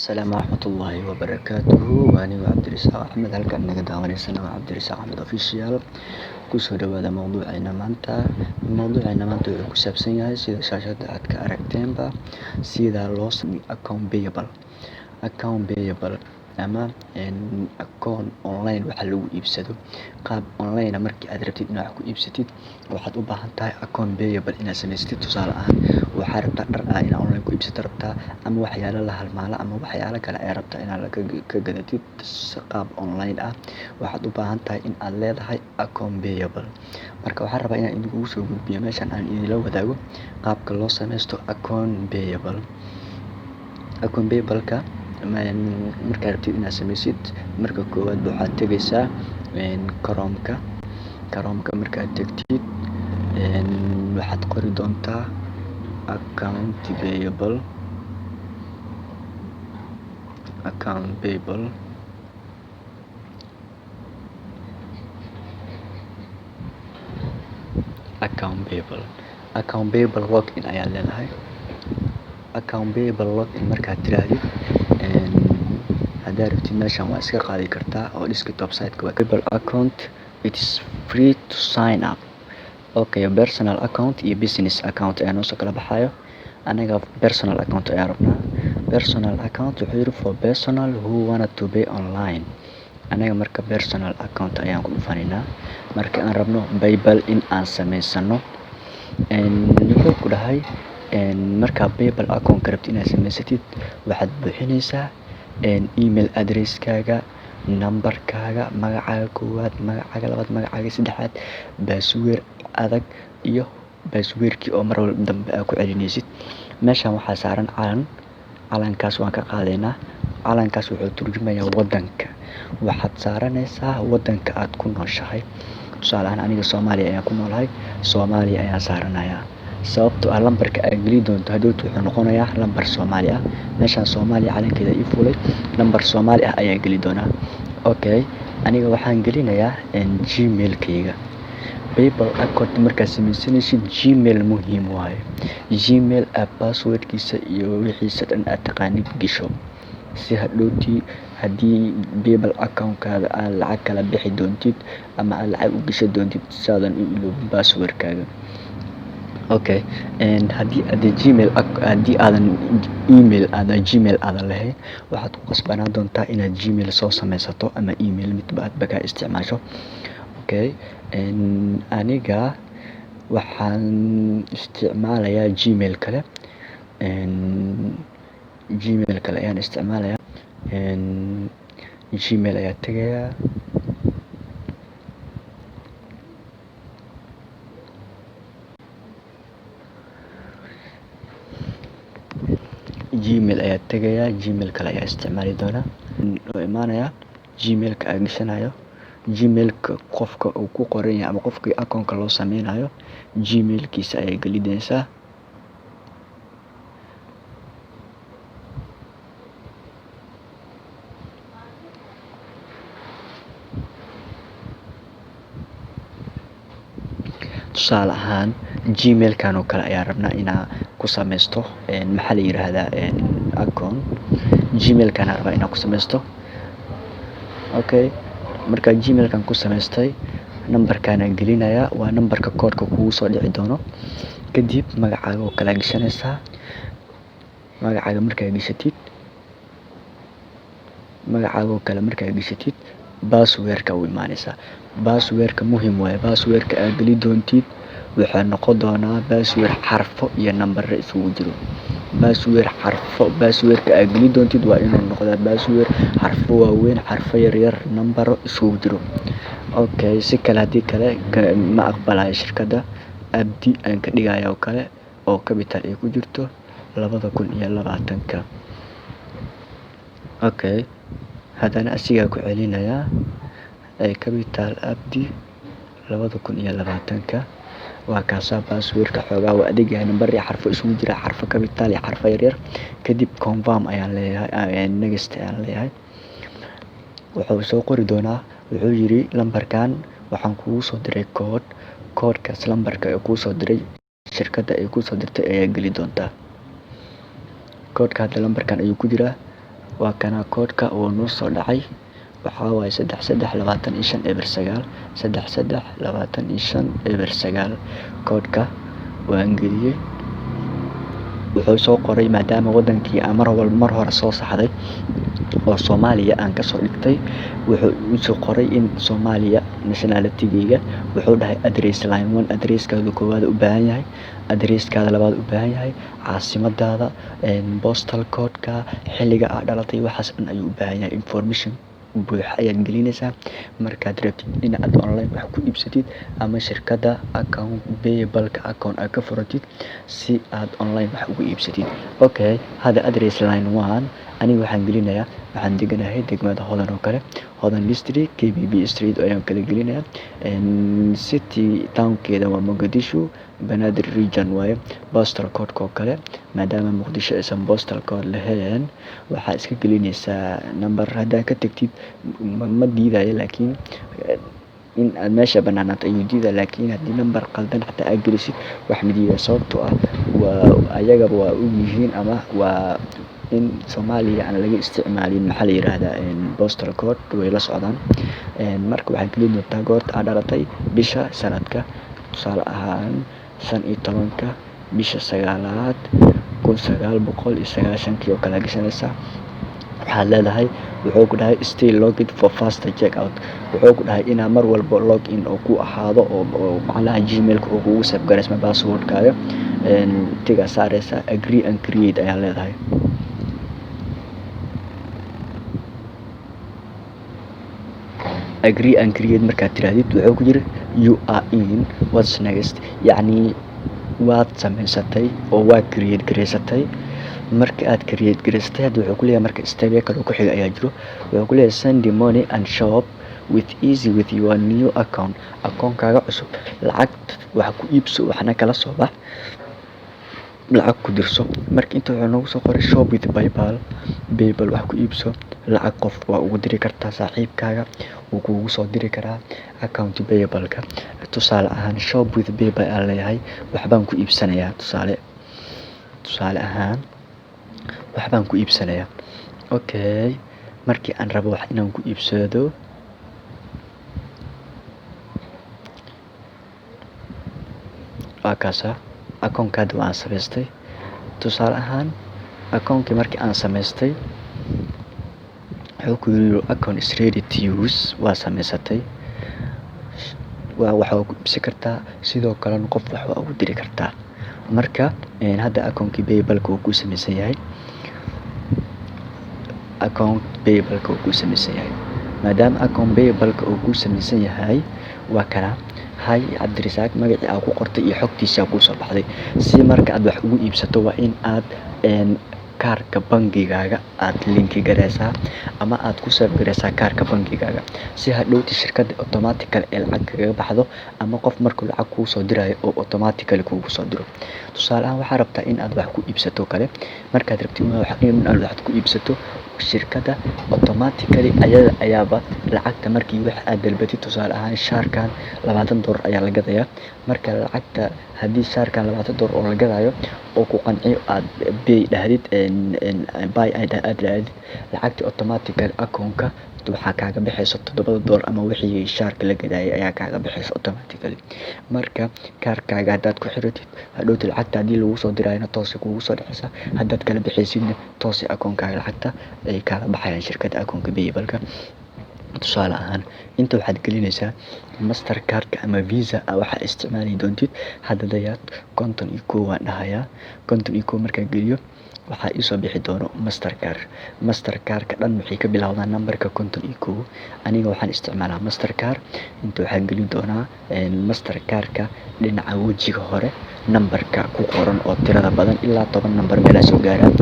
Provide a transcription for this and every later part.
Asalaamu waraxmatullaahi wabarakaatuhu. Waa anigo Cabdirasaaq Axmed. Halkaan naga daawanaysana waa Cabdirasaaq Axmed Official. Kusoo dhawaada mowduuceena maanta. Mowduuceena maanta wuxuu ku saabsan yahay, sida shaashada aad ka aragteenba, sida loo sameeyo account payable. Account payable ama account online waxa lagu iibsado. Qaab online markii aad rabtid inaad wax ku iibsatid, waxaad u baahan tahay account payable inaad samaysatid. Tusaale ahaan, waxaad rabtaa dhar ah inaad online ku iibsato rabtaa, ama waxyaalo la halmaala, ama waxyaalo kale ayaa rabtaa inaad ka gadatid qaab online ah. Waxaad u baahan tahay in aad leedahay account payable. Marka waxaan rabaa inaan idinkugu soo gudbiyo meeshan, aan idinla wadaago qaabka loo sameysto account payable. Account payable-ka markaad rabtid inaad sameysid, marka koowaad waxaad tegaysaa Chrome-ka. Chrome-ka markaad tegtid, waxaad qori doontaa account payable, account payable, account payable, account payable login ayaad leedahay. Account payable login markaad tiraahdid, haddaad rabtid meeshan waa iska qaadi kartaa oo desktop site-ka waa payable account. It is free to sign up. Okay, personal account iyo business account ayaa noo soo kala baxayo. Anaga personal account ayaan rabnaa. Personal account wuxuu yiri for personal who wanted to pay online. Anaga marka personal account ayaan ku dhufanaynaa marka aan rabno PayPal in aan sameysano. Wuxuu ku dhahay, markaa PayPal account ka rabtid inaad samaysatid, waxaad buuxinaysaa email addresskaaga, numberkaaga, magacaaga koowaad, magacaaga labaad, magacaaga saddexaad, password adag iyo passwordkii oo mar walba dambe aad ku celinaysid. Meeshan waxaa saaran calan. Calankaas waan ka qaadaynaa. Calankaas wuxuu turjumayaa wadanka. Waxaad saaranaysaa wadanka aad ku nooshahay. Tusaale ahaan, aniga Soomaaliya ayaan ku noolahay, Soomaaliya ayaan saaranayaa, sababtoo ah lambarka aad geli doonto hadhowto wuxuu noqonayaa lambar Soomaali ah. Meeshaan Soomaaliya calankeeda ii fuulay, lambar Soomaali ah ayaan geli doonaa. Okay, aniga waxaan gelinayaa Gmailkayga. PayPal account markaad sameysanaysid, Gmail muhiim waaye. Gmail aad passwordkiisa iyo wixiisa dhan aad taqaanid gasho, si hadhowtii haddii PayPal accountkaada aad lacag kala bixi doontid ama aad lacag u gashan doontid, saadan u iloobin passwordkaaga. Okay, haddii aad Gmail, haddii aadan email, aadan Gmail aadan lahayn, waxaad ku qasbanaan doontaa inaad Gmail soo sameysato ama email, midba aadba kaa isticmaasho. Okay, aniga waxaan isticmaalayaa Gmail kale. Gmail kale ayaan isticmaalayaa. Gmail ayaa tegayaa. Gmail ayaa tegayaa, Gmail kale ayaa isticmaali doonaa. Oo imaanayaa Gmailka aan gashanayo, Gmailka qofka uu ku qoran yahay ama qofkii accountka loo sameynayo Gmailkiisa ayaa gelinaysaa. Tusaale ahaan, Gmailkan oo kale ayaan rabnaa inaa ku sameysto, maxaa la yiraahdaa, account. Gmailkan aan rabaa inaan ku sameysto. Okay, markaa Gmailkan ku sameystay, nambarkan aan gelinayaa, waa nambarka koodhka kugu soo dhici doono. Kadib magacaaga oo kale gashanaysaa. Magacaaga markaa gashatid, magacaaga oo kale markaa gashatid, passwordka u imaanaysaa. Passwordka muhiim waaye. Passwordka aad geli doontid waxaa noqon doonaa password xarfo iyo nambaro isugu jiro. Password xarfo, passwordka aad geli doontid waa inuu noqdaa password xarfo waaweyn, xarfo yaryar, nambaro isugu jiro. Okay, si kale haddii kale ma aqbalayo shirkadda. Abdi aan ka dhigaya oo kale, oo capital ay ku jirto, 2020-ka. Okay, haddana asigaa ku celinayaa, capital Abdi 2020-ka. Waa kaasaa. Passwordka xoogaa waa adag yahay, nambar iyo xarfo isugu jira, xarfo capital iyo xarfo yaryar. Kadib confirm ayaan leeyahay, next ayaan leeyahay. Wuxuu soo qori doonaa, wuxuu yiri lambarkan waxaan kugu soo diray code. Koodhkaas lambarka ee kuu soo diray shirkadda ay kuu soo dirtay ayaa geli doontaa. Koodhka hadda lambarkan ayuu ku jiraa. Waa kana koodhka uu noo soo dhacay. Waxaa waaye 332509, 332509. Koodhka waan geliyey. Wuxuu soo qoray maadaama wadankii aan mar walba mar hore soo saxday oo Soomaaliya aan kasoo dhigtay, wuxuu igu soo qoray in Soomaaliya nationality-gayga. Wuxuu dhahay address line one, addresskaada koowaad u baahan yahay, addresskaada labaad u baahan yahay, caasimadaada, postal code-ka, xilliga aad dhalatay, waxaas dhan ayuu u baahan yahay. Information buuxa ayaad gelinaysaa markaad rabtid in aad online wax ku iibsatid ama shirkadda account PayPal-ka account aad ka furatid si aad online wax ugu iibsatid. Okay, hadda address line one aniga waxaan gelinayaa, waxaan deganahay degmada Hodan oo kale, Hodan District, KBB Street ayaan kala gelinayaa. City townkeeda waa Mogadishu, Banaadir region waaye. Postal code oo kale, maadaama Muqdisho aysan postal code lahayn, waxaa iska gelinaysaa number. Haddaa ka tagtid ma diidayo, laakiin in aad meesha banaanaato ayuu diidaya. Laakiin haddii number qaldan xataa aad gelisid, wax ma diidayo, sababtoo ah waa ayagaba waa ogyihiin ama waa in Soomaaliya aan laga isticmaalin, maxaa la yiraahdaa, postal code, way la socdaan. Marka waxaad gelin doontaa goorta aad dhalatay, bisha, sanadka. Tusaale ahaan, 15-ka bisha sagaalaad 1990-kii oo kale gashanaysaa. Waxaad leedahay, wuxuu ku dhahay "Stay logged for faster checkout". Wuxuu ku dhahay inaa mar walba log in oo ku ahaado oo macnaha Gmailka uu kugu save garaysma passwordkaaga. Tick-gaa saareysa, "Agree and create" ayaa leedahay. "Agree and create" markaad tirahdid, wuxuu ku yiri "You are in, what's next?" Yacni waad samaysatay oo waa create garaysatay. Marka aad create garaysatay, hadda wuxuu ku leeyahay, marka step kale ku xiga ayaa jiro. Wuxuu ku leeyahay "Send money and shop with easy with your new account". Akoonkaaga cusub lacag wax ku iibso, waxna kala soo bax, lacag ku dirso. Marka inta wuxuu noogu soo qoray "Shop with PayPal". PayPal wax ku iibso, lacag qof waa ugu diri kartaa, saaxiibkaaga wuu kugu soo diri karaa account PayPal-ka. Tusaale ahaan, "Shop with PayPal" aan leeyahay, waxbaan ku iibsanayaa. Tusaale ahaan, waxbaan ku iibsanayaa. Okay, markii aan rabo wax inaan ku iibsado, waa kaasa akoonka hadda waan samaystay. Tusaale ahaan, akoonkii markii aan samaystay, wuxuu ku yiri "Your account is ready to use". Waa samaysatay, waa waxa ku iibsan kartaa, sidoo kalena qof wax waa ugu diri kartaa. Marka hadda akoonkii PayPal-ka uu ku samaysan yahay, account PayPal-ka uu ku samaysan yahay, maadaama account PayPal-ka uu ku samaysan yahay, waa kana hay Cabdirasaaq, magacii aa ku qortay iyo xogtiisa kuu soo baxday. Si marka aad wax ugu iibsato, waa in aad kaarka bangigaaga aad link gareysaa ama aad ku save gareysaa kaarka bangigaaga, si hadhowti shirkadda automatically ee lacag kaga baxdo ama qof markuu lacag kuu soo dirayo oo automatically kugu soo diro. Tusaale ahaan, waxaad rabtaa in aad wax ku iibsato kale. Markaad rabtid in aad wax ku iibsato, shirkadda automatically ayada ayaaba lacagta markii wax aad dalbatid. Tusaale ahaan, shaarkan $20 ayaa la gadayaa. Marka lacagta haddii shaarkan $20 oo la gadayo oo ku qanciyo, aad "Buy" dhahdid, "Buy" aad dhahdid, lacagta automatically akoonka waxaa kaaga baxayso $7 ama wixii shaarka la gadayay ayaa kaaga baxayso automatically. Marka kaarkaaga haddaad ku xiratid, hadhowti lacagta haddii lagu soo dirayona toosay kugu soo dhacaysaa, haddaad kala bixaysidna toosay akoonkaaga lacagta ay kaala baxayaan shirkadda akoonka PayPal-ka. Tusaale ahaan, inta waxaad gelinaysaa Master Cardka ama Visa waxaa isticmaali doontid. Hadda dayaad 51 waan dhahayaa. 51 markaan geliyo, waxaa iisoo bixi doono Master Card. Master Cardka dhan waxay ka bilowdaan nambarka 51. Aniga waxaan isticmaalaa Master Card. Inta waxaan gelin doonaa Master Cardka dhinaca wejiga hore nambarka ku qoran oo tirada badan, ilaa 10 nambar meelaa soo gaaraan.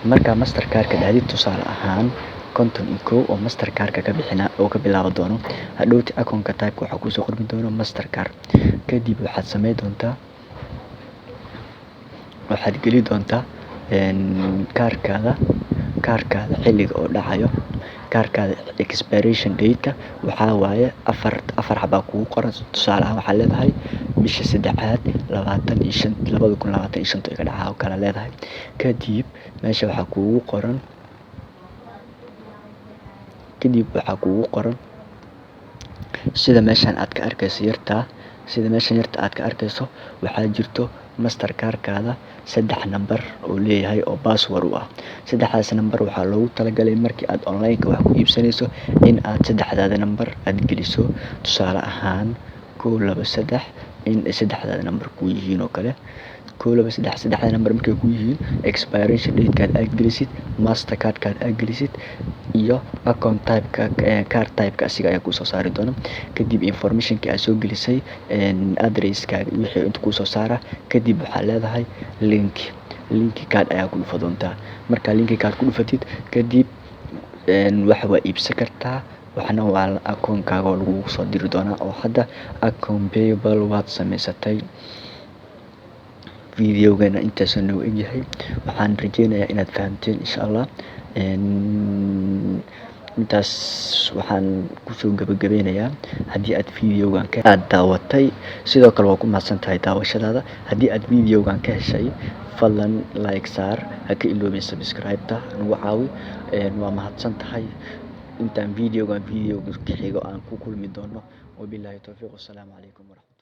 Markaa Master Cardka dhahdid, tusaale ahaan 51 oo Master Cardka ka bixina oo ka bilaaban doono, hadhowti akoonka type waxaa kusoo qormi doono Master Card. Kadib waxaad sameyn doontaa, waxaad geli doontaa kaarkaada xilliga oo dhacayo, kaarkaada expiration date-ka. Waxaa waaye afar xabaa kugu qoran. Tusaale ahaan, waxaad leedahay bisha saddexaad 25, 2025 iga dhacaa oo kale leedahay. Kadib meesha waxaa kugu qoran Kadib waxaa kugu qoran sida meeshan aad ka arkayso yartaa, sida meeshan yarta aad ka arkayso, waxaa jirto Mastercard-kaada saddex number oo leeyahay oo password u ah. Saddexdaas number waxaa loogu talagalay markii aad online-ka wax ku iibsanayso in aad saddexdaada number aad geliso. Tusaale ahaan, 1, 2, 3, in saddexdaada number ku yihiin oo kale. 1, 2, 3, saddexda number markay ku yihiin, expiration date-kaad aad gelisid, Mastercard-kaad aad gelisid iyo account type-ka, card type-ka, asiga ayaa kusoo saari doona. Kadib information-ka aad soo gelisay, address-kaaga, wixii inta kusoo saara. Kadib waxaa leedahay link card ayaa ku dhufa doontaa. Markaa link card ku dhufatid kadib, wax waa iibsan kartaa, waxna waa akoonkaaga oo lagugu soo diri doonaa, oo hadda account PayPal waad samaysatay. Videogana intaasuu noogu egyahay. Waxaan rajeynayaa inaad fahamteen, insha Allah. Intaas waxaan kusoo gabagabeynayaa. Haddii aad videogan aad daawatay, sidoo kale waa ku mahadsan tahay daawashadaada. Haddii aad videogan ka heshay, fadlan like saar, ha ka iloobin subscribe-ta, nagu caawi. Waa mahadsan tahay. Intaan videogan videoga ka xigo aan ku kulmi doono, wabillahi towfiiq, wassalaamu calaykum waraxmatullahi.